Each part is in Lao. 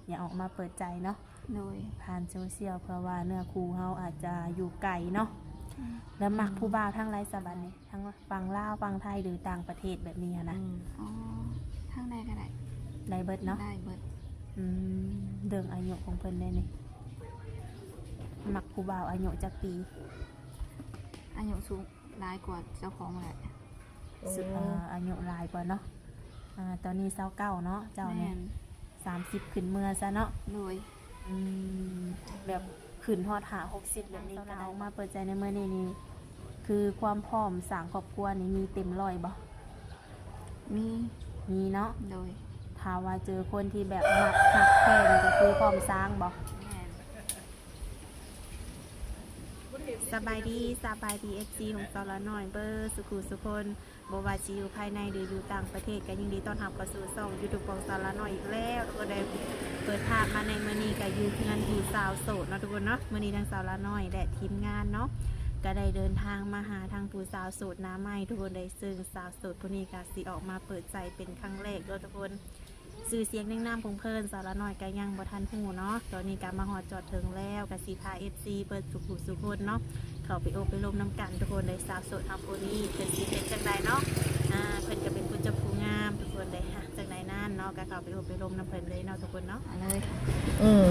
ຢາກອອກມາເປີດໃຈເນາະ ໂດຍ ຜ່ານໂຊຊຽວ ເພາະວ່າເນື້ອຄູ່ເຮົາອາດຈະຢູ່ໄກເນາະ ແລ້ວມັກຜູ້ບ່າວທາງໃດຊະບັດນີ້ ທາງຝັ່ງລາວ ຝັ່ງໄທ ຫຼືຕ່າງປະເທດແບບນີ້ຫັ້ນນະ? ອໍ ທາງໃດກໍໄດ້ ໄດ້ເບິດເນາະ ໄດ້ເບິດ ອືມ ເລື່ອງອາຍຸຂອງເພິ່ນເດ້ນີ້ ມັກຜູ້ບ່າວອາຍຸຈັກປີ? ອາຍຸສູງ ຫຼາຍກວ່າເຈົ້າຂອງແຫຼະ ອາຍຸຫຼາຍກວ່າເນາະ ອາ ຕອນນີ້ຊາວເກົ້າເນາະ ເຈົ້ານີ້ ແມ່ນ ສາມສິບຂຶ້ນເມືອຊະເນາະ ໂດຍ ອືມ ແບບຂຶ້ນຮອດຫ້າຫົກສິບແບບນີ້ກໍໄດ້ ອອກມາເປີດໃຈໃນມື້ນີ້ນີ້ ຄືຄວາມພ້ອມສ້າງຄອບຄົວນີ້ມີເຕັມຮ້ອຍບໍ່? ມີ ມີເນາະ ໂດຍ ຖ້າວ່າເຈີຄົນທີ່ແບບມັກຮັກແທ້ນີ້ກໍຄືພ້ອມສ້າງບໍ່? ແມ່ນ ສະບາຍດີ ສະບາຍດີ ເອັຟຊີ ຂອງສາວລານ້ອຍເບິດສູ່ຜູ້ສູ່ຄົນ ບໍ່ວ່າຊິຢູ່ພາຍໃນ ຫຼື ຢູ່ຕ່າງປະເທດ ກໍຍິນດີຕ້ອນຮັບເຂົ້າສູ່ຊ່ອງຢູທູບຂອງສາວລານ້ອຍອີກແລ້ວ ກໍໄດ້ເປີດພາບມາໃນມື້ນີ້ ກໍຢູ່ເຮືອນຜູ້ສາວໂສດເນາະທຸກຄົນເນາະ ມື້ນີ້ທາງສາວລານ້ອຍ ແລະ ທີມງານເນາະ ກໍໄດ້ເດີນທາງມາຫາທາງຜູ້ສາວໂສດໜ້າໃໝ່ທຸກຄົນເດ້ ເຊິ່ງສາວໂສດຜູ້ນີ້ກໍຊິອອກມາເປີດໃຈເປັນຄັ້ງແລກເດີທຸກຄົນ. ຊື່ສຽງນຽງນາມຂອງເພິ່ນ ສາວລານ້ອຍກໍຍັງບໍ່ທັນຮູ້ເນາະ ຕອນນີ້ກໍມາຮອດຈອດເຖິງແລ້ວ ກໍຊິພາ ເອັຟຊີ ເບິດສູ່ຜູ້ສູ່ຄົນເນາະ ເຂົ້າໄປໂອ້ໄປລົມນຳກັນທຸກຄົນເດ້ ສາວໂສດເຮົາຜູ້ນີ້ເພິ່ນຊິເປັນຈັ່ງໃດເນາະ ອາ ເພິ່ນກໍເປັນຜູ້ເຈົ້າຜູ້ງາມທຸກຄົນເດ້ ອາ ຈັ່ງໃດນັ້ນເນາະ ກໍເຂົ້າໄປໂອ້ໄປລົມນຳເພິ່ນເລີຍເນາະທຸກຄົນເນາະ ເອົາເລີຍ ອືມ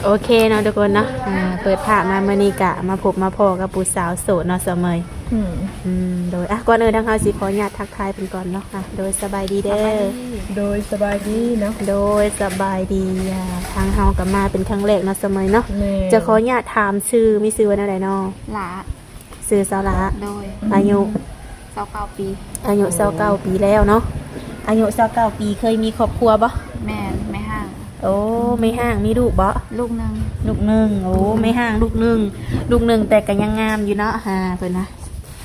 ໂອເຄເນາະທຸກຄົນເນາະ ອາ ເປີດພາບມາມື້ນີ້ກະມາພົບມາພໍ້ກັບຜູ້ສາວໂສດເນາະ ສາວເມຍ ອືມ ອືມ ໂດຍ ອາ ກ່ອນອື່ນທາງເຮົາຊິຂໍອະນຸຍາດທັກທາຍເພິ່ນກ່ອນເນາະ ອາ ໂດຍ ສະບາຍດີເດີ ສະບາຍດີ ໂດຍ ສະບາຍດີເນາະ ໂດຍ ສະບາຍດີ ອາ ທາງເຮົາກໍມາເປັນຄັ້ງແລກເນາະ ສາວເມຍເນາະ ແມ່ນ ຈະຂໍອະນຸຍາດຖາມຊື່ ມີຊື່ວ່າແນວໃດເນາະ? ຫຼ້າ ຊື່ສາວຫຼ້າ ໂດຍ ອາຍຸ ຊາວເກົ້າປີ ອາຍຸຊາວເກົ້າປີແລ້ວເນາະ ອາຍຸຊາວເກົ້າປີ ເຄີຍມີຄອບຄົວບໍ່? ແມ່ນ ແມ່ຮ້າງ ໂອ້ ແມ່ຮ້າງ ມີລູກບໍ່? ລູກໜຶ່ງ ລູກໜຶ່ງ ໂອ້ ແມ່ຮ້າງລູກໜຶ່ງ ລູກໜຶ່ງ ແຕ່ກໍຍັງງາມຢູ່ເນາະ ຫາ ເພິ່ນວ່າ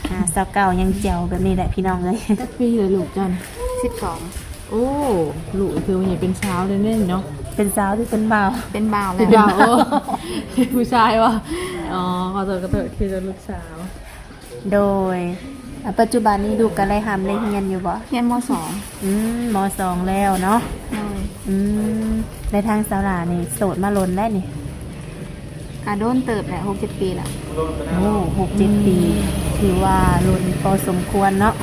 ຫາ ຊາວເກົ້າ ຍັງແຈ່ວແບບນີ້ແຫຼະພີ່ນ້ອງເອີຍ ຈັກປີແລ້ວລູກເຈົ້າ? ສິບສອງ ໂອ້ ລູກຖືວ່າໃຫຍ່ເປັນສາວແລ້ວເນາະ ເປັນສາວຫຼືເປັນບ່າວ? ເປັນບ່າວແລ້ວ ເປັນບ່າວ ໂອ້ ຜູ້ຊາຍບໍ່? ອໍ ຂໍໂທດ ຂໍໂທດ ຄິດວ່າລູກສາວ ໂດຍ ອາ ປັດຈຸບັນນີ້ລູກກໍໄດ້ຮ່ຳໄດ້ຮຽນຢູ່ບໍ່? ຮຽນ ມໍສອງ ອືມ ມໍສອງແລ້ວເນາະ ໂດຍ ອືມ ແລະ ທາງສາວຫຼ້ານີ້ໂສດມາດົນແລ້ວນີ້? ກະດົນເຕີບແຫຼະ ຫົກເຈັດປີແລ້ວ ໂອ້ ຫົກເຈັດປີ ອືມ ຖືວ່າດົນພໍສົມຄວນເນາະ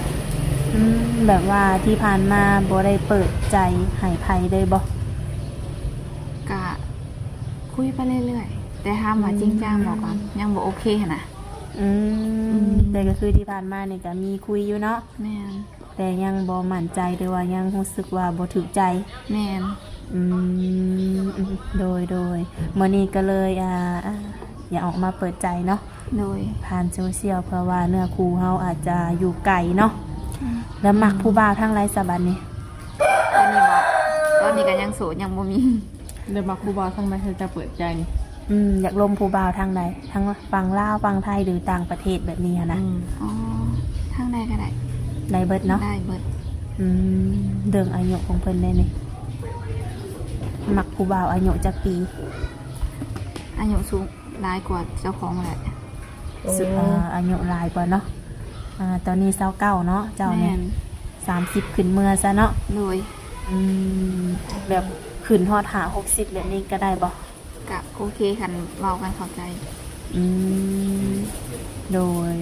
ອືມ ແບບວ່າທີ່ຜ່ານມາບໍ່ໄດ້ເປີດໃຈໃຫ້ໃຜເລີຍບໍ່? ກະຄຸຍໄປເລື້ອຍໆ ແຕ່ຖາມວ່າຈິງຈັງບໍ່ ກໍຍັງບໍ່ໂອເຄຫັ້ນນະ ອືມ ອືມ ແຕ່ກໍຄືທີ່ຜ່ານມານີ້ກໍມີຄຸຍຢູ່ເນາະ ແມ່ນ ແຕ່ຍັງບໍ່ໝັ້ນໃຈ ຫຼືວ່າຍັງຮູ້ສຶກວ່າບໍ່ຖືກໃຈ ແມ່ນ ອືມ ໂດຍ ໂດຍ ມື້ນີ້ກໍເລີຍ ອ່າ ຢາກອອກມາເປີດໃຈເນາະ ໂດຍ ຜ່ານໂຊຊຽວ ເພາະວ່າເນື້ອຄູ່ເຮົາອາດຈະຢູ່ໄກເນາະ ອືມ ແລ້ວມັກຜູ້ບ່າວທາງໃດຊະບັດນີ້? ຕອນນີ້ບໍ່? ຕອນນີ້ກໍຍັງໂສດ ຍັງບໍ່ມີ ແລ້ວມັກຜູ້ບ່າວທາງໃດ ເຮັດໃຫ້ເຈົ້າເປີດໃຈນີ້? ອືມ ຢາກລົມຜູ້ບ່າວທາງໃດ? ທາງຝັ່ງລາວ ຝັ່ງໄທ ຫຼືຕ່າງປະເທດແບບນີ້ຫັ້ນນະ? ອືມ ອໍ ທາງໃດກໍໄດ້ ໄດ້ເບິດເນາະ? ໄດ້ເບິດ ອືມ ເລື່ອງອາຍຸຂອງເພິ່ນເດ້ນີ້ ມັກຜູ້ບ່າວອາຍຸຈັກປີ? ອາຍຸສູງ ຫຼາຍກວ່າເຈົ້າຂອງແຫຼະ ໂອ້ ອາ ອາຍຸຫຼາຍກວ່າເນາະ ອາ ຕອນນີ້ຊາວເກົ້າເນາະ ເຈົ້ານີ້ ແມ່ນ ສາມສິບຂຶ້ນເມືອຊະເນາະ ໂດຍ ອືມ ແບບຂຶ້ນຮອດຫ້າຫົກສິບແບບນີ້ກໍໄດ້ບໍ່? ກະໂອເຄ ຄັນເວົ້າກັນເຂົ້າໃຈ ອືມ ໂດຍ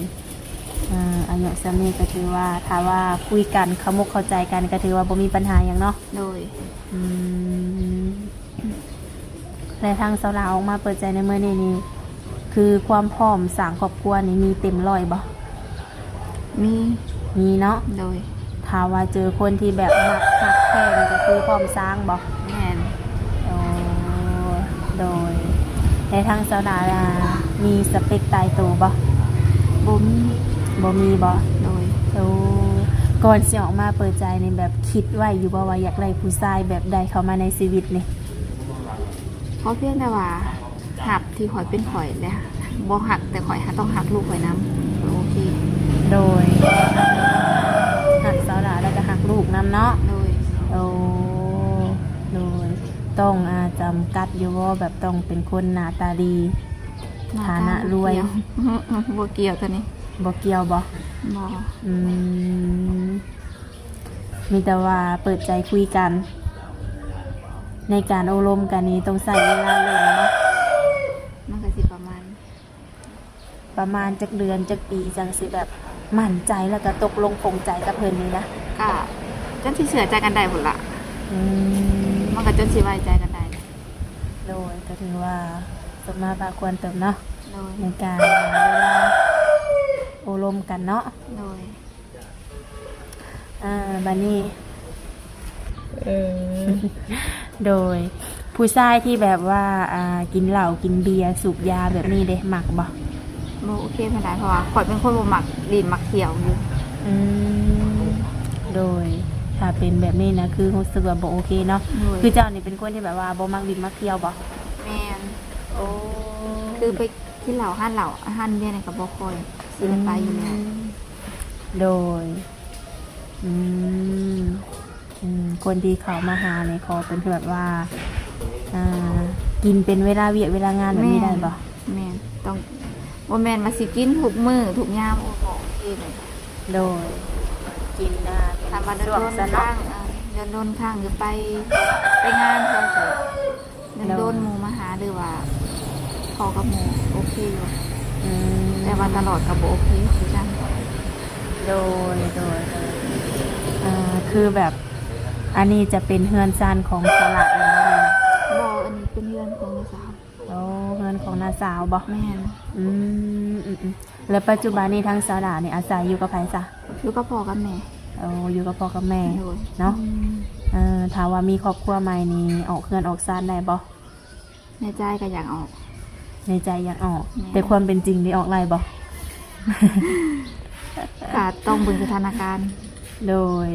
ອາ ອາຍຸສ່ຳນີ້ກໍຖືວ່າ ຖ້າວ່າຄຸຍກັນ ເຂົ້າມົກເຂົ້າໃຈກັນ ກໍຖືວ່າບໍ່ມີບັນຫາຫຍັງເນາະ ໂດຍ ອືມ ແລະ ທາງສາວຫຼ້າອອກມາເປີດໃຈໃນມື້ນີ້ນີ້ ຄືຄວາມພ້ອມສ້າງຄອບຄົວນີ້ມີເຕັມຮ້ອຍບໍ່? ມີ ມີເນາະ ໂດຍ ຖ້າວ່າເຈີຄົນທີ່ແບບມັກຮັກແທ້ນີ້ກໍຄືພ້ອມສ້າງບໍ່? ແມ່ນ ໂອ້ ໂດຍ ແລະ ທາງສາວຫຼ້າມີສະເປັກຕາຍໂຕບໍ່? ບໍ່ມີ ບໍ່ມີບໍ່? ໂດຍ ໂອ້ ກ່ອນຊິອອກມາເປີດໃຈນີ້ ແບບຄິດໄວ້ຢູ່ບໍ່ວ່າຢາກໄດ້ຜູ້ຊາຍແບບໃດເຂົ້າມາໃນຊີວິດນີ້? ຂໍພຽງແຕ່ວ່າຮັກທີ່ຂ້ອຍເປັນຂ້ອຍ ແລະ ບໍ່ຮັກແຕ່ຂ້ອຍ ຕ້ອງຮັກລູກຂ້ອຍນຳ ໂອເຄ ໂດຍ ຮັກສາວຫຼ້າ ແລ້ວກໍຮັກລູກນຳເນາະ ໂດຍ ໂອ້ ໂດຍ ຕ້ອງ ອາ ຈຳກັດຢູ່ບໍ່ ແບບຕ້ອງເປັນຄົນໜ້າຕາດີ ຖານະລວຍ? ບໍ່ກ່ຽວ ໂຕນີ້ ບໍ່ກ່ຽວບໍ່? ບໍ່ ອືມ ມີແຕ່ວ່າເປີດໃຈຄຸຍກັນ ໃນການໂອ້ລົມກັນນີ້ຕ້ອງໃຊ້ເວລາດົນບໍ່? ມັນກໍຊິປະມານ ປະມານຈັກເດືອນຈັກປີ ຈັ່ງຊິແບບໝັ້ນໃຈ ແລ້ວກໍຕົກລົງປົງໃຈກັບເພິ່ນນີ້ນະ? ກໍຈົນຊິເຊື່ອໃຈກັນໄດ້ພຸ້ນລະ. ອືມ ມັນກໍຈົນຊິໄວ້ໃຈກັນໄດ້. ໂດຍ ກໍຖືວ່າສົມມາພາຄວນເຕີບເນາະ. ໂດຍ ໃນການເວລາໂອ້ລົມກັນເນາະ. ໂດຍ ອ່າ ບາດນີ້ ເອີ ໂດຍ ຜູ້ຊາຍທີ່ແບບວ່າ ອ່າ ກິນເຫຼົ້າ ກິນເບຍ ສູບຢາແບບນີ້ເດ ມັກບໍ່? ບໍ່ໂອເຄປານໃດ ເພາະວ່າຂ້ອຍເປັນຄົນບໍ່ມັກຫຼິ້ນມັກທ່ຽວຢູ່. ອືມ ໂດຍ ຖ້າເປັນແບບນີ້ນະ ຄືຮູ້ສຶກວ່າບໍ່ໂອເຄເນາະ. ໂດຍ ຄືເຈົ້ານີ້ເປັນຄົນທີ່ແບບວ່າບໍ່ມັກຫຼິ້ນມັກທ່ຽວບໍ່? ແມ່ນ. ໂອ້ ຄືໄປກິນເຫຼົ້າຮ້ານເຫຼົ້າ ຮ້ານເບຍນີ້ກໍບໍ່ຄ່ອຍຊິໄດ້ໄປຢູ່ແລ້ວ. ອືມ ໂດຍ ອືມ ອືມ ຄົນທີ່ເຂົ້າມາຫານີ້ ຂໍເປັນແບບວ່າ ອ່າ ກິນເປັນເວລາວຽກເວລາງານແບບນີ້ໄດ້ບໍ່? ແມ່ນ ແມ່ນ ຕ້ອງ ບໍ່ແມ່ນວ່າຊິກິນທຸກມື້ທຸກຍາມ. ໂອ້ ບໍ່ໂອເຄເລີຍ. ໂດຍ ກິນ ອ່າ ເປັນ ຖ້າວ່າ ຊ່ວງຊັ້ນເນາະ. ດົນໆຄັ້ງ ເອີ ດົນໆຄັ້ງ ຫຼືໄປ ໄປງານເຂົາຊິ ໂດຍ ດົນໆໝູ່ມາຫາ ຫຼືວ່າພໍ້ກັບໝູ່ໂອເຄຢູ່. ອືມ ແຕ່ວ່າຕະຫຼອດກໍບໍ່ໂອເຄຄືກັນ. ໂດຍ ໂດຍ ໂດຍ ອ່າ ຄືແບບ ອັນນີ້ຈະເປັນເຮືອນຊານຂອງສາວຫຼ້າເອງບໍ່? ບໍ່ ອັນນີ້ເປັນເຮືອນຂອງນ້າສາວ. ໂອ້ ເຮືອນຂອງນ້າສາວບໍ່? ແມ່ນ. ອືມ ອືມໆ ແລ້ວປັດຈຸບັນນີ້ທາງສາວຫຼ້ານີ້ອາໄສຢູ່ກັບໃຜຊະ? ຢູ່ກັບພໍ່ກັບແມ່. ໂອ້ ຢູ່ກັບພໍ່ກັບແມ່. ໂດຍ ເນາະ. ອືມ ເອີ ຖ້າວ່າມີຄອບຄົວໃໝ່ນີ້ ອອກເຮືອນອອກຊານໄດ້ບໍ່? ໃນໃຈກໍຢາກອອກ. ໃນໃຈຢາກອອກ. ແມ່ນ. ແຕ່ຄວາມເປັນຈິງນີ້ອອກໄດ້ບໍ່? ກໍຕ້ອງເບິ່ງສະຖານະການ. ໂດຍ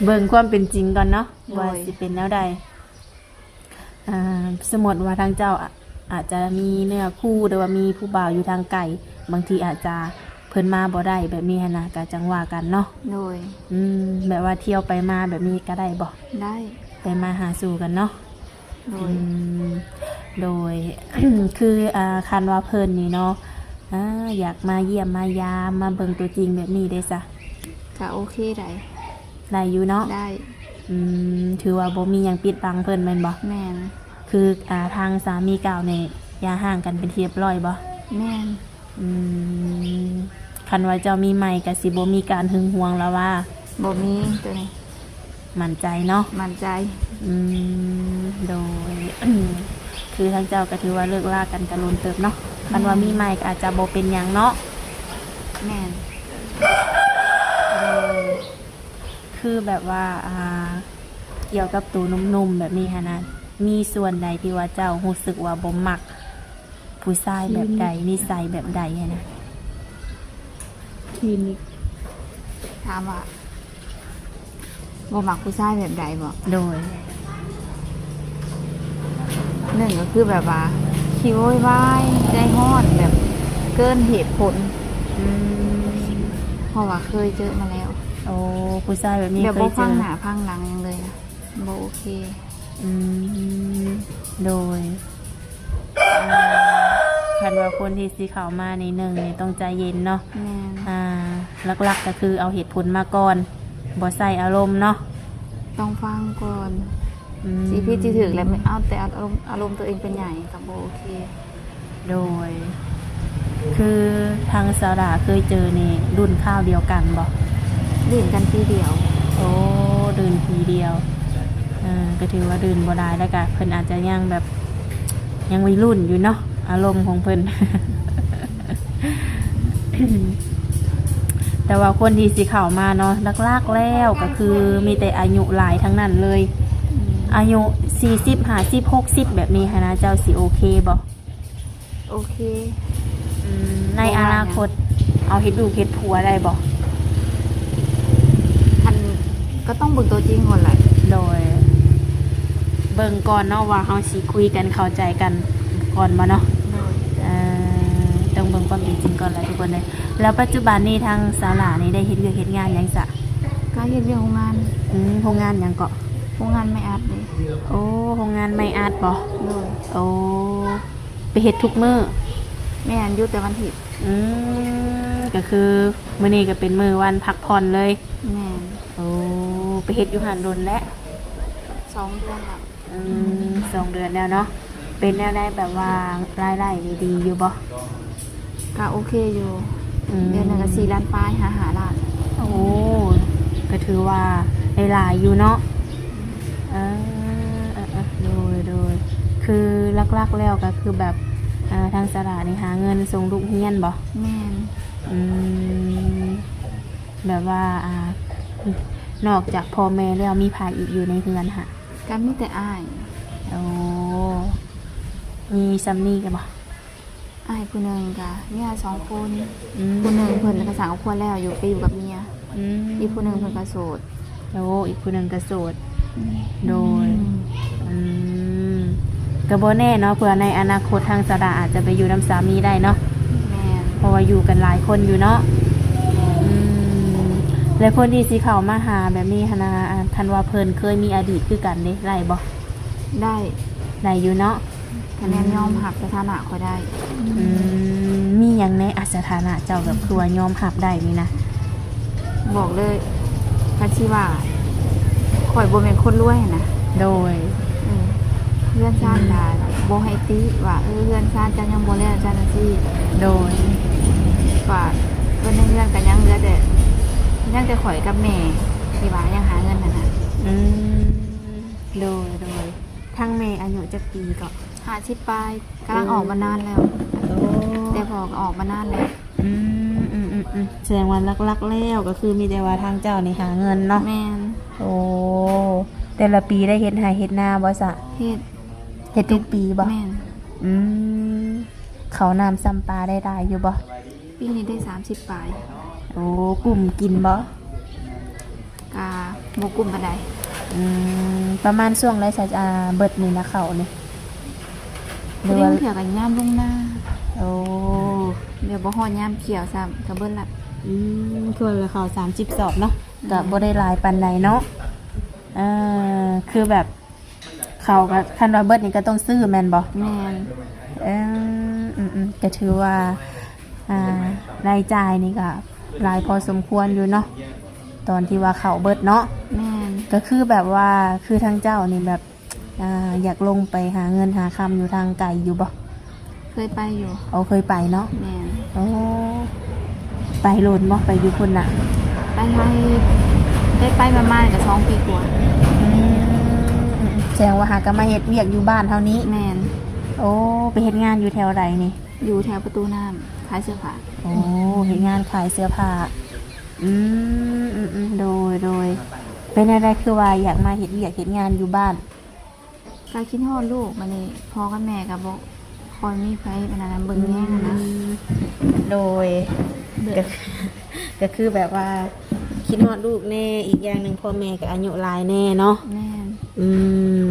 ເບິ່ງຄວາມເປັນຈິງກ່ອນເນາະ. ໂດຍ ວ່າຊິເປັນແນວໃດ. ອ່າ ສົມມຸດວ່າທາງເຈົ້າອາ ອາດຈະມີເນື້ອຄູ່ ຫຼືວ່າມີຜູ້ບ່າວຢູ່ທາງໄກ ບາງທີອາດຈະເພິ່ນມາບໍ່ໄດ້ແບບນີ້ຫັ້ນນະ ກະຈັ່ງວ່າກັນເນາະ. ໂດຍ ອືມ ແບບວ່າທ່ຽວໄປມາແບບນີ້ກະໄດ້ບໍ່? ໄດ້ ໄປມາຫາສູ່ກັນເນາະ. ໂດຍ ອືມ ໂດຍ ຄື ອ່າ ຄັນວ່າເພິ່ນນີ້ເນາະ ອ່າ ຢາກມາຢ້ຽມມາຢາມ ມາເບິ່ງຕົວຈິງແບບນີ້ເດຊະ? ກະໂອເຄໄດ໋. ໄດ້ຢູ່ເນາະ. ໄດ້. ອືມ ຖືວ່າບໍ່ມີຫຍັງປິດບັງເພິ່ນແມ່ນບໍ່? ແມ່ນ. ຄື ອ່າ ທາງສາມີເກົ່ານີ້ຢ່າຮ້າງກັນເປັນທີ່ຮຽບຮ້ອຍບໍ່? ແມ່ນ. ອືມ ຄັນວ່າເຈົ້າມີໃໝ່ກະຊິບໍ່ມີການຫຶງຫວງລະວ່າ? ບໍ່ມີໂຕນີ້. ໝັ້ນໃຈເນາະ? ໝັ້ນໃຈ. ອືມ ໂດຍ ຄືທາງເຈົ້າກະຖືວ່າເລີກລາກັນກະດົນເຕີບເນາະ. ຄັນວ່າ ແມ່ນ ມີໃໝ່ກະອາດຈະບໍ່ເປັນຫຍັງເນາະ. ແມ່ນ. ໂດຍ ຄືແບບວ່າ ອ່າ ກ່ຽວກັບໂຕໜຸ່ມໆແບບນີ້ຫັ້ນນະ ມີສ່ວນໃດທີ່ວ່າເຈົ້າຮູ້ສຶກວ່າບໍ່ມັກຜູ້ຊາຍແບບໃດ ຄລີນິກ ນິໄສແບບໃດຫັ້ນນະ? ຄລີນິກ. ຖາມວ່າບໍ່ມັກຜູ້ຊາຍແບບໃດບໍ? ໂດຍ. ໜຶ່ງກໍຄືແບບວ່າຂີ້ໂວຍວາຍ ໃຈຮ້ອນ ແບບເກີນເຫດຜົນ. ອືມ ເພາະວ່າເຄີຍເຈີມາແລ້ວ. ໂອ້ ຜູ້ຊາຍແບບນີ້ ແບບບໍ່ຟັງໜ້າຟັງຫຼັງຫຍັງເລີຍນະ ບໍ່ໂອເຄ. ອືມ ໂດຍ. ອ່າ ຄັນວ່າຄົນທີ່ຊິເຂົ້າມານີ້ ໜຶ່ງນີ້ຕ້ອງໃຈເຢັນເນາະ. ແມ່ນ. ອ່າ ຫຼັກໆກໍຄືເອົາເຫດຜົນມາກ່ອນ ບໍ່ໃຊ້ອາລົມເນາະ. ຕ້ອງຟັງກ່ອນ. ອືມ ຊິຜິດຊິຖືກແລ້ວ ເອົາແຕ່ອາລົມ ອາລົມຕົວເອງເປັນໃຫຍ່ກໍບໍ່ໂອເຄ. ໂດຍ ຄືທາງສາວດາເຄີຍເຈີນີ້ລຸ້ນຄາວດຽວກັນບໍ່? ລຸ້ນກັນປີດຽວ. ໂອ້ ລຸ້ນປີດຽວ. ເອີ ກໍຖືວ່າລຸ້ນບໍ່ຫຼາຍ ແລ້ວກໍເພິ່ນອາດຈະຍັງແບບ ຍັງໄວລຸ້ນຢູ່ເນາະ ອາລົມຂອງເພິ່ນ. ແຕ່ວ່າຄົນທີ່ຊິເຂົ້າມາເນາະ ຫຼັກໆແລ້ວກໍຄືມີແຕ່ອາຍຸຫຼາຍທັງນັ້ນເລີຍ. ອືມ ອາຍຸສີ່ສິບ ຫ້າສິບ ຫົກສິບ ແບບນີ້ຫັ້ນນະ ເຈົ້າຊິໂອເຄບໍ່? ໂອເຄ. ອືມ ໃນອະນາຄົດເອົາເຮັດລູກເຮັດຜົວໄດ້ບໍ່? ຄັນ ກໍຕ້ອງເບິ່ງຕົວຈິງກ່ອນແຫຼະ. ໂດຍ ເບິ່ງກ່ອນເນາະວ່າເຮົາຊິຄຸຍກັນເຂົ້າໃຈກັນກ່ອນບໍ່ເນາະ? ໂດຍ. ເອີ ຕ້ອງເບິ່ງຄວາມເປັນຈິງກ່ອນແຫຼະທຸກຄົນເອີຍ. ແລ້ວປັດຈຸບັນນີ້ທາງສາວຫຼ້ານີ້ໄດ້ເຮັດວຽກເຮັດງານຫຍັງຊະ? ກໍເຮັດວຽກໂຮງງານ. ອືມ ໂຮງງານຫຍັງເກາະ? ໂຮງງານໄມ້ອັດເດ້. ໂອ້ ໂຮງງານໄມ້ອັດບໍ່? ໂດຍ. ໂອ້ ໄປເຮັດທຸກມື້? ແມ່ນ ຢຸດແຕ່ວັນອາທິດ. ອືມ ກໍຄືມື້ນີ້ກໍເປັນມື້ວັນພັກຜ່ອນເລີຍ. ແມ່ນ. ໂອ້ ໄປເຮັດຢູ່ຫັ້ນດົນແລ້ວ? ສອງເດືອນແລ້ວ. ອືມ ສອງເດືອນແລ້ວເນາະ. ເປັນແນວໃດ ແບບວ່າລາຍໄດ້ນີ້ດີຢູ່ບໍ່? ກໍໂອເຄຢູ່. ອືມ ເດືອນໜຶ່ງກໍສີ່ລ້ານປາຍ ຫາຫ້າລ້ານ. ໂອ້ ກໍຖືວ່າໄດ້ຫຼາຍຢູ່ເນາະ. ເອີ ເອີ ເອີ ໂດຍ ໂດຍ. ຄືຫຼັກໆແລ້ວກໍຄືແບບ ອ່າ ທາງສາລານີ້ຫາເງິນສົ່ງລູກຮຽນບໍ່? ແມ່ນ. ອືມ ແບບວ່າ ອ່າ ນອກຈາກພໍ່ແມ່ແລ້ວ ມີໃຜອີກຢູ່ໃນເຮືອນຫະ? ກໍມີແຕ່ອ້າຍ. ໂອ້ ມີສ່ຳນີ້ກໍບໍ່? ອ້າຍຜູ້ໜຶ່ງກໍເມຍສອງຄົນ. ອືມ ຜູ້ໜຶ່ງເພິ່ນກໍສ້າງຄອບຄົວແລ້ວ ຢູ່ ໄປຢູ່ກັບເມຍ. ອືມ ອີກຜູ້ໜຶ່ງເພິ່ນກໍໂສດ. ໂອ້ ອີກຜູ້ໜຶ່ງກໍໂສດ. ອືມ ໂດຍ. ອືມ ອືມ ກໍບໍ່ແນ່ເນາະ ເພື່ອໃນອະນາຄົດທາງສາລາອາດຈະໄປຢູ່ນຳສາມີໄດ້ເນາະ. ແມ່ນ. ເພາະວ່າຢູ່ກັນຫຼາຍຄົນຢູ່ເນາະ. ແມ່ນ. ອືມ ແລະ ຄົນທີ່ຊິເຂົ້າມາຫາແບບນີ້ຫັ້ນນະ ອ່າ ຄັນວ່າເພິ່ນເຄີຍມີອະດີດຄືກັນເດ້ ໄດ້ບໍ່? ໄດ້. ໄດ້ຢູ່ເນາະ. ຄະແນນ ອືມ ຍອມຮັບສະຖານະຂ້ອຍໄດ້. ອືມ ມີຫຍັງແດ່ ອາ ສະຖານະເຈົ້າ ແບບຄືວ່າຍອມຮັບໄດ້ນີ້ນະ? ບອກເລີຍ ຄັນຊິວ່າຂ້ອຍບໍ່ແມ່ນຄົນລວຍຫັ້ນນະ. ໂດຍ. ເອີ ເຮືອນຊານ ອືມ ກໍບໍ່ໃຫ້ຕິວ່າ ເອີ ເຮືອນຊານເຈົ້າຍັງບໍ່ແລ້ວ ຊັ້ນຊີ້. ໂດຍ. ວ່າເພິ່ນໃນເຮືອນກໍຍັງເຫຼືອແຕ່ ຍັງແຕ່ຂ້ອຍກັບແມ່ ທີ່ວ່າຍັງຫາເງິນຫັ້ນນະ. ອືມ ໂດຍ ໂດຍ. ທາງແມ່ອາຍຸຈັກປີເກາະ? ຫ້າສິບປາຍ ກຳລັງອອກມານານແລ້ວ. ໂອ້ ແຕ່ພໍ່ກໍອອກມານານແລ້ວ. ອືມ ອືມ ອືມ ອືມ ສະແດງວ່າຫຼັກໆແລ້ວກໍຄືມີແຕ່ວ່າທາງເຈົ້ານີ້ຫາເງິນເນາະ. ແມ່ນ. ໂອ້ ແຕ່ລະປີໄດ້ເຮັດໄຮ່ເຮັດນາບໍ່ຊະ? ເຮັດ. ເຮັດທຸກປີບໍ່? ແມ່ນ. ອືມ ເຂົ້ານ້ຳຊຳປາໄດ້ຫຼາຍຢູ່ບໍ່? ປີນີ້ໄດ້ສາມສິບປາຍ. ໂອ້ ກຸ້ມກິນບໍ່? ກະບໍ່ກຸ້ມປານໃດ. ອືມ ປະມານຊ່ວງໃດຊະ ອ່າ ເບິດນີ້ນະ ເຂົ້ານີ້? ພໍດີ ວ່າ ເທື່ອກໍຍາມລົງນາ. ໂອ້ ແບບບໍ່ຮອດຍາມກ່ຽວຊ້ຳ ກໍເບິດລະ. ອືມ ຄືວ່າເຂົ້າສາມສິບສອບເນາະ. ອືມ ກໍບໍ່ໄດ້ຫຼາຍປານໃດເນາະ. ເອີ ຄືແບບ ເຂົ້າກໍ ຄັນວ່າເບິດນີ້ກໍຕ້ອງຊື້ແມ່ນບໍ່? ແມ່ນ. ເອີ ອືມໆ ກໍຖືວ່າ ອ່າ ລາຍຈ່າຍນີ້ກໍຫຼາຍພໍສົມຄວນຢູ່ເນາະ ຕອນທີ່ວ່າເຂົ້າເບິດເນາະ. ແມ່ນ. ກໍຄືແບບວ່າ ຄືທາງເຈົ້ານີ້ແບບ ອ່າ ຢາກລົງໄປຫາເງິນຫາຄຳຢູ່ທາງໄກຢູ່ບໍ່? ເຄີຍໄປຢູ່. ໂອ້ ເຄີຍໄປເນາະ. ແມ່ນ. ໂອ້ ໄປດົນບໍ່? ໄປຢູ່ພຸ້ນນະ? ໄປໄທໄດ້ໄປປະມານກໍສອງປີກວ່າ. ອືມ ອືມໆ ແສດງວ່າຫາກໍມາເຮັດວຽກຢູ່ບ້ານເຮົານີ້. ແມ່ນ. ໂອ້ ໄປເຮັດງານຢູ່ແຖວໃດນີ້? ຢູ່ແຖວປະຕູນ້ຳ ຂາຍເສື້ອຜ້າ. ໂອ້ ເຮັດງານຂາຍເສື້ອຜ້າ. ອືມ ອືມໆ ໂດຍ ໂດຍ. ເປັນແນວໃດຄືວ່າຢາກມາເຮັດວຽກເຮັດງານຢູ່ບ້ານ? ກໍຄິດຮອດລູກ ບາດນີ້ພໍ່ກັບແມ່ກໍບໍ່ຄ່ອຍມີໃຜອັນນັ້ນເບິ່ງແຍງຫັ້ນນະ. ອືມ ໂດຍ. ໂດຍ. ກໍ ກໍຄືແບບວ່າຄິດຮອດລູກແດ່ ອີກຢ່າງໜຶ່ງພໍ່ແມ່ກໍອາຍຸຫຼາຍແດ່ເນາະ. ແມ່ນ. ອື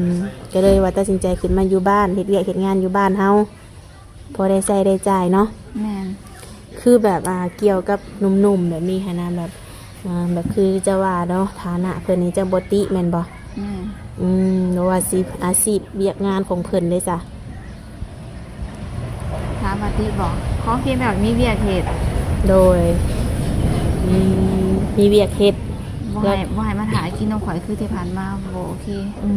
ມ ກໍເລີຍວ່າຕັດສິນໃຈຂຶ້ນມາຢູ່ບ້ານ ເຮັດວຽກເຮັດງານຢູ່ບ້ານເຮົາ ພໍໄດ້ໃຊ້ໄດ້ຈ່າຍເນາະ. ແມ່ນ. ຄືແບບ ອ່າ ກ່ຽວກັບໜຸ່ມໆແບບນີ້ຫັ້ນນະ ແບບ ອ່າ ແບບຄືຈະວ່າເນາະ ຖານະເພິ່ນນີ້ຈະບໍ່ຕິແມ່ນບໍ່? ແມ່ນ. ອືມ ບໍ່ວ່າຊິອາຊີບວຽກງານຂອງເພິ່ນເດ້ຊະ? ຖາມວ່າຕິບໍ່? ຂໍພຽງແຕ່ວ່າມີວຽກເຮັດ. ໂດຍ. ອືມ ມີວຽກເຮັດ. ບໍ່ໃຫ້ ແລ້ວ ບໍ່ໃຫ້ມາຖ້າກິນນຳຂ້ອຍຄືທີ່ຜ່ານມາ ບໍ່ໂອເຄ. ອື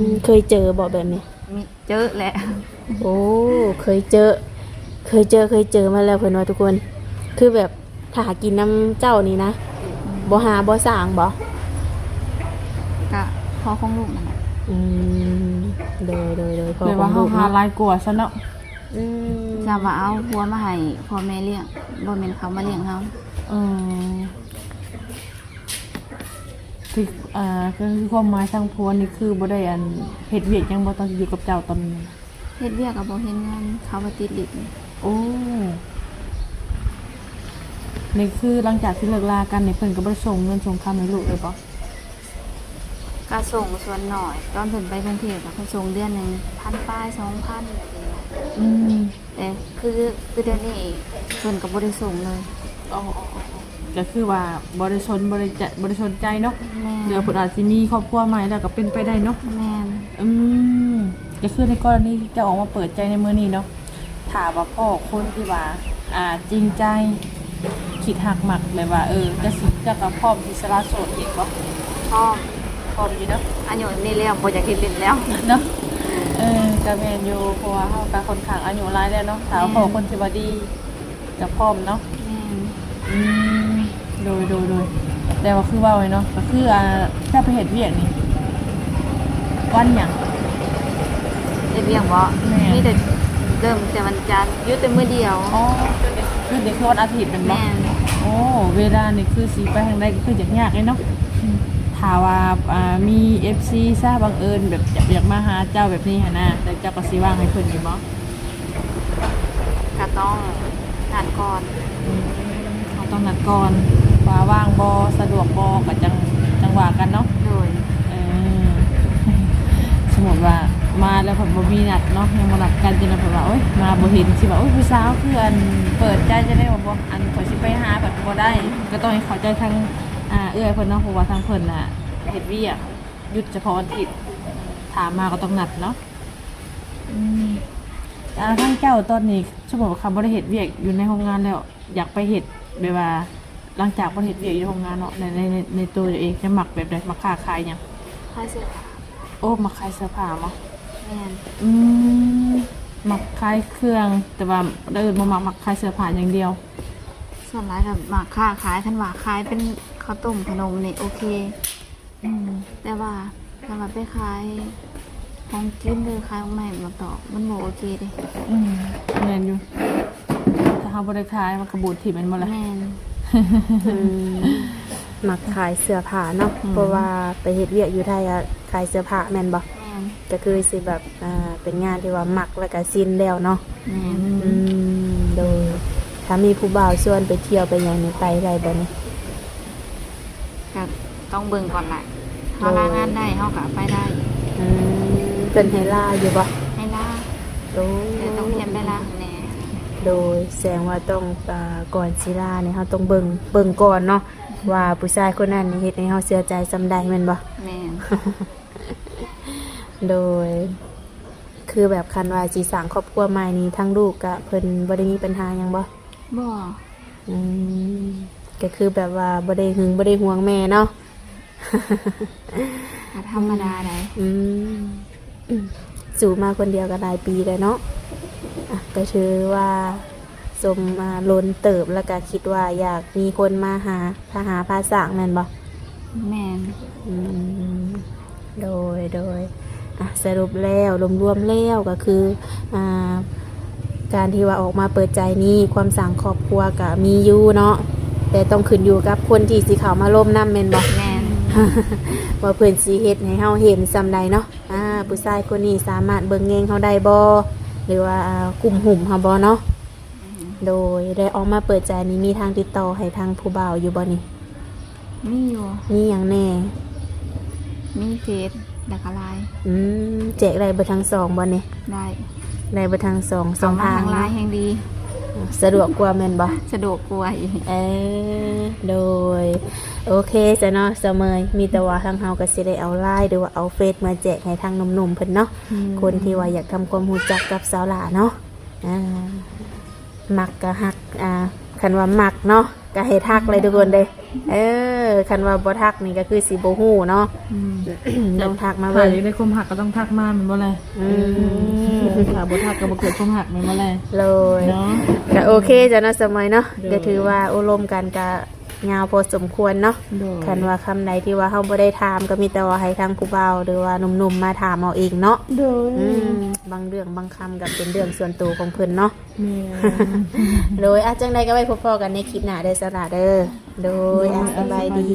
ມ ເຄີຍເຈີບໍ່ແບບນີ້? ມີ ເຈີແຫຼະ. ໂອ້ ເຄີຍເຈີ ເຄີຍເຈີ ເຄີຍເຈີມາແລ້ວເພິ່ນວ່າທຸກຄົນ. ຄືແບບຖ້າຫາກິນນຳເຈົ້ານີ້ນະ ອືມ ບໍ່ຫາບໍ່ສ້າງບໍ່? ກະພໍຂອງລູກນັ້ນແຫຼະ. ອືມ ໂດຍ ໂດຍ ໂດຍ ພໍຂອງລູກເນາະ. ແບບວ່າເຮົາຫາຫຼາຍກວ່າຊັ້ນເນາະ. ອືມ ຈະວ່າເອົາຜົວມາໃຫ້ພໍ່ແມ່ລ້ຽງ ບໍ່ແມ່ນເຂົາມາລ້ຽງເຮົາ. ເອີ ຄື ອ່າ ກໍຄືຄວາມໝາຍທາງຜົວນີ້ຄືບໍ່ໄດ້ ອັນ ເຮັດວຽກຫຍັງບໍ່ ຕອນຢູ່ກັບເຈົ້າຕອນນັ້ນ? ເຮັດວຽກກໍບໍ່ເຫັນເງິນ ເຂົາວ່າຕິດລິດ. ໂອ້ ນີ້ຄືຫຼັງຈາກທີ່ເລີກລາກັນນີ້ ເພິ່ນກໍບໍ່ໄດ້ສົ່ງເງິນສົ່ງຄຳໃຫ້ລູກເລີຍບໍ່? ກໍສົ່ງສ່ວນໜ້ອຍ ຕອນເພິ່ນໄປກຸງເທບກໍເພິ່ນສົ່ງເດືອນໜຶ່ງພັນປາຍ ສອງພັນ. ອືມ ແຕ່ຄື ຄືດຽວນີ້ເພິ່ນກໍບໍ່ໄດ້ສົ່ງເລີຍ. ອໍ ອໍ ອໍ ອໍ ກໍຄືວ່າບໍ່ໄດ້ສົນ ບໍ່ໄດ້ຈະ ບໍ່ໄດ້ສົນໃຈເນາະ. ແມ່ນ. ເພື່ອເພິ່ນອາດຊິມີຄອບຄົວໃໝ່ແລ້ວກໍເປັນໄປໄດ້ເນາະ. ແມ່ນ. ອືມ ກໍຄືໃນກໍລະນີທີ່ເຈົ້າອອກມາເປີດໃຈໃນມື້ນີ້ເນາະ ຖ້າວ່າພໍ້ຄົນທີ່ວ່າ ອ່າ ຈິງໃຈ ຄິດຮັກມັກ ແບບວ່າ ເອີ ເຈົ້າຊິ ເຈົ້າກໍພ້ອມທີ່ສະຫຼະໂສດເອງບໍ່? ພ້ອມ. ພ້ອມຢູ່ເນາະ ອາຍຸນີ້ແລ້ວບໍ່ຢາກເຮັດຫຼິ້ນແລ້ວເນາະ. ເອີ ກໍແມ່ນຢູ່ ເພາະວ່າເຮົາກໍຄ່ອນຂ້າງອາຍຸຫຼາຍແລ້ວເນາະ ຖ້າ ແມ່ນ ພໍ້ຄົນທີ່ວ່າດີກໍພ້ອມເນາະ. ແມ່ນ ອືມ ໂດຍ ໂດຍ ໂດຍ ແຕ່ວ່າຄືເວົ້າເນາະ ກໍຄື ອ່າ ເຈົ້າໄປເຮັດວຽກນີ້ວັນຫຍັງ? ເຮັດວຽກບໍ? ແມ່ນ ມີແຕ່ເລີ່ມແຕ່ວັນຈັນ ຢຸດແຕ່ມື້ດຽວ. ອໍ ຢຸດນີ້ຄືວັນອາທິດແມ່ນບໍ່? ແມ່ນ ໂອ້ ເວລານີ້ຄືຊິໄປທາງໃດກໍຄືຍາກໆເດ້ເນາະ. ຖ້າວ່າ ອ່າ ມີເອັຟຊີຊະ ບັງເອີນແບບຢາກມາຫາເຈົ້າແບບນີ້ຫັ້ນນະ ແລ້ວເຈົ້າກໍຊິວ່າງໃຫ້ເພິ່ນຢູ່ບໍ່? ກໍຕ້ອງນັດກ່ອນ. ອືມ ເຮົາຕ້ອງນັດກ່ອນວ່າວ່າງບໍ່ ສະດວກບໍ່ ກໍຈັ່ງ ຈັ່ງວ່າກັນເນາະ. ໂດຍ ເອີ ສົມມຸດວ່າມາແລ້ວເພິ່ນບໍ່ມີນັດເນາະ ຍັງບໍ່ນັດກັນ ຈັ່ງນັ້ນເພິ່ນວ່າ ໂອ້ຍ ມາບໍ່ເຫັນ ຊິວ່າ ໂອ້ຍ ຜູ້ສາວຄືອັນເປີດໃຈຈັ່ງໃດ ວ່າບໍ່ ອັນຂ້ອຍຊິໄປຫາເພິ່ນບໍ່ໄດ້. ກໍຕ້ອງໃຫ້ເຂົ້າໃຈທາງ ອ່າ ເອື້ອຍເພິ່ນເນາະ ເພາະວ່າທາງເພິ່ນນະເຮັດວຽກ ຢຸດສະເພາະວັນອາທິດ ຖ້າມາກໍຕ້ອງນັດເນາະ. ອືມ ອ່າ ທາງເຈົ້າຕອນນີ້ ສົມມຸດວ່າຄັນບໍ່ໄດ້ເຮັດວຽກຢູ່ໃນໂຮງງານແລ້ວ ຢາກໄປເຮັດແບບວ່າ ຫຼັງຈາກບໍ່ໄດ້ເຮັດວຽກຢູ່ໂຮງງານເນາະ ໃນ ໃນ ໃນ ໃນຕົວເຈົ້າເອງຈະມັກແບບໃດ? ມັກຄ້າຂາຍຫຍັງ? ຂາຍເສື້ອຜ້າ. ໂອ້ ມັກຂາຍເສື້ອຜ້າບໍ? ແມ່ນ ອືມ ມັກຂາຍເຄື່ອງ ແຕ່ວ່າແນວອື່ນບໍ່ມັກ ມັກຂາຍເສື້ອຜ້າຢ່າງດຽວ. ສ່ວນຫຼາຍກໍມັກຄ້າຂາຍ ຄັນວ່າຂາຍເປັນເຂົ້າຕົ້ມຂະໜົມນີ້ໂອເຄ. ອືມ ແຕ່ວ່າ ແຕ່ວ່າໄປຂາຍຂອງກິນ ຫຼືຂາຍໝາກໄມ້ໝາກຕອກ ມັນບໍ່ໂອເຄເດ້. ອືມ ແມ່ນຢູ່ ຖ້າເຮົາບໍ່ໄດ້ຂາຍ ມັນກໍບູດຖິ້ມແມ່ນບໍ່ລະ? ແມ່ນ ອືມ ມັກຂາຍເສື້ອຜ້າເນາະ. ອືມ ເພາະວ່າໄປເຮັດວຽກຢູ່ໄທ ກໍຂາຍເສື້ອຜ້າແມ່ນບໍ່? ແມ່ນ ກໍຄືຊິແບບ ອ່າ ເປັນງານທີ່ວ່າມັກ ແລ້ວກໍຊິນແລ້ວເນາະ. ແມ່ນ ອືມ ໂດຍ ຖ້າມີຜູ້ບ່າວຊວນໄປທ່ຽວໄປຫຍັງນີ້ ໄປໄດ້ບໍ່ນີ້? ກໍຕ້ອງເບິ່ງກ່ອນລະ ເຮົາລາງານໄດ້ ເຮົາກໍໄປໄດ້. ອືມ ເພິ່ນໃຫ້ລາຢູ່ບໍ່? ໃຫ້ລາ. ໂດຍ ແຕ່ຕ້ອງຂຽນໃບລາແດ່. ໂດຍ ແສດງວ່າຕ້ອງ ອ່າ ກ່ອນຊິລານີ້ ເຮົາຕ້ອງເບິ່ງ ເບິ່ງກ່ອນເນາະ ວ່າຜູ້ຊາຍຄົນນັ້ນນີ້ເຮັດໃຫ້ເຮົາເຊື່ອໃຈສ່ຳໃດແມ່ນບໍ່? ແມ່ນ ໂດຍ ຄືແບບຄັນວ່າຊິສ້າງຄອບຄົວໃໝ່ນີ້ ທາງລູກກະເພິ່ນບໍ່ໄດ້ມີບັນຫາຫຍັງບໍ່? ບໍ່. ອືມ ກໍຄືແບບວ່າບໍ່ໄດ້ຫຶງບໍ່ໄດ້ຫວງແມ່ເນາະ. ກໍທຳມະດາໄດ໋. ອືມ ອືມ ສູ້ມາຄົນດຽວກໍຫຼາຍປີແລ້ວເນາະ. ອ່ະ ກໍຖືວ່າສົມ ອ່າ ດົນເຕີບ ແລ້ວກໍຄິດວ່າຢາກມີຄົນມາຫາ ພາຫາພາສ້າງແມ່ນບໍ່? ແມ່ນ. ອືມ ໂດຍ ໂດຍ ອ່ະ ສະຫຼຸບແລ້ວ ລວມໆແລ້ວກໍຄື ອ່າ ການທີ່ວ່າອອກມາເປີດໃຈນີ້ ຄວາມສ້າງຄອບຄົວກໍມີຢູ່ເນາະ ແຕ່ຕ້ອງຂຶ້ນຢູ່ກັບຄົນທີ່ຊິເຂົ້າມາລົມນຳແມ່ນບໍ່? ແມ່ນ. ວ່າເພິ່ນຊິເຮັດໃຫ້ເຮົາເຫັນສ່ຳໃດເນາະ ອ່າ ຜູ້ຊາຍຄົນນີ້ສາມາດເບິ່ງແຍງເຮົາໄດ້ບໍ່ ຫຼືວ່າ ອ່າ ກຸ້ມຫຸ້ມເຮົາບໍ່ເນາະ? ອືມ ໂດຍ ແລະ ອອກມາເປີດໃຈນີ້ ມີທາງຕິດຕໍ່ໃຫ້ທາງຜູ້ບ່າວຢູ່ບໍ່ນີ້? ມີຢູ່. ມີຫຍັງແດ່? ມີເຟສ ແລ້ວກໍລາຍ. ອືມ ແຈກໄດ້ເບິດທັງສອງບໍ່ນີ້? ໄດ້. ໄດ້ເບິດທັງສອງ ສອງທາງເນາະ. ເອົາມາທາງລາຍແຮ່ງດີ. ສະດວກກວ່າແມ່ນບໍ່? ສະດວກກວ່າອີກ. ເອີ ໂດຍ ໂອເຄຊະເນາະ ສາວເມຍ ມີແຕ່ວ່າທາງເຮົາກໍຊິໄດ້ເອົາລາຍ ຫຼືວ່າເອົາເຟສມາແຈກໃຫ້ທາງໜຸ່ມໆເພິ່ນເນາະ. ອືມ ຄົນທີ່ວ່າຢາກທຳຄວາມຮູ້ຈັກກັບສາວຫຼ້າເນາະ. ອ່າ ມັກກໍຮັກ ອ່າ ຄັນວ່າມັກເນາະ ກໍໃຫ້ທັກເລີຍທຸກຄົນເດີ. ເອີ ຄັນວ່າບໍ່ທັກນີ້ກໍຄືຊິບໍ່ຮູ້ເນາະ. ອືມ ຕ້ອງທັກມາເບິ່ງ. ຖ້າຢາກໄດ້ຄວາມຮັກກໍຕ້ອງທັກມາແມ່ນບໍ່ລະ? ອືມ ເອີ ຖ້າບໍ່ທັກກໍບໍ່ເກີດຄວາມຮັກແມ່ນບໍ່ລະ? ໂດຍ ເນາະ. ກໍໂອເຄຊະເນາະ ສາວເມຍເນາະ. ໂດຍ ກໍຖືວ່າໂອ້ລົມກັນກໍຍາວພໍສົມຄວນເນາະ. ໂດຍ ຄັນວ່າຄຳໃດທີ່ວ່າເຮົາບໍ່ໄດ້ຖາມ ກໍມີແຕ່ວ່າໃຫ້ທາງຜູ້ບ່າວ ຫຼືວ່າໜຸ່ມໆມາຖາມເອົາເອງເນາະ. ໂດຍ ອືມ ບາງເລື່ອງບາງຄຳກໍເປັນເລື່ອງສ່ວນໂຕຂອງເພິ່ນເນາະ. ແມ່ນ. ໂດຍ ອ່ະ ຈັ່ງໃດກໍໄວ້ພົບພໍ້ກັນໃນຄລິບໜ້າເດີ ສາວຫຼ້າເດີ. ໂດຍ ໂດຍ ອ່ະ ສະບາຍດີ.